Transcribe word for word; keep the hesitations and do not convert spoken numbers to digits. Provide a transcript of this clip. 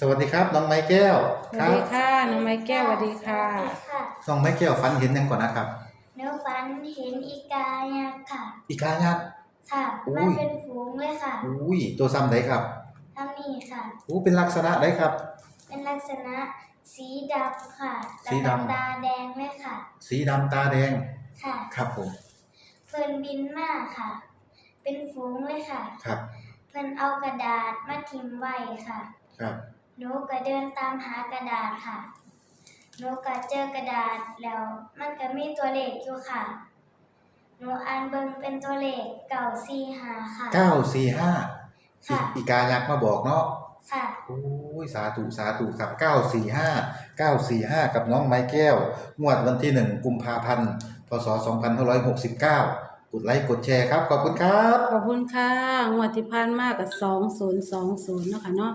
สวัสดีครับ น้องไม้แก้ว สวัสดีค่ะ น้องไม้แก้ว สวัสดีค่ะ ค่ะ น้องไม้แก้วฝันเห็นหยังก่อนนะครับ หนูฝันเห็นอีกายักษ์ค่ะ อีกายักษ์ ค่ะ อุ้ย มาเป็นฝูงเลยค่ะ อุ้ย ตัวซ้ำใดครับ ทำนี่ค่ะ อู้ เป็นลักษณะใดครับ เป็นลักษณะสีดำค่ะ สีดำ แล้วก็ตาแดงเลยค่ะ สีดำตาแดง ค่ะ ครับผม เพิ่นบินมาค่ะ เป็นฝูงเลยค่ะ ครับ เพิ่นเอากระดาษมาถิ่มไว้ค่ะ ครับ หนูก็เดินตามหากระดาษค่ะ หนูก็เจอกระดาษแล้วมันก็มีตัวเลขอยู่ค่ะ หนูอ่านเบิ่งเป็นตัวเลขเก้าสี่ห้าค่ะ เก้าสี่ห้า ค่ะ อีกายักษ์มาบอกเนาะ ค่ะ โอ้ย สาธุ สาธุครับ เก้าสี่ห้า เก้าสี่ห้า กับน้องไม้แก้ว งวดวันที่หนึ่ง กุมภาพันธ์ พ.ศ. สองพันห้าร้อยหกสิบเก้า กดไลค์กดแชร์ครับ ขอบคุณครับ ขอบคุณค่ะ งวดที่ผ่านมากับสองศูนย์สองศูนย์เนาะค่ะเนาะ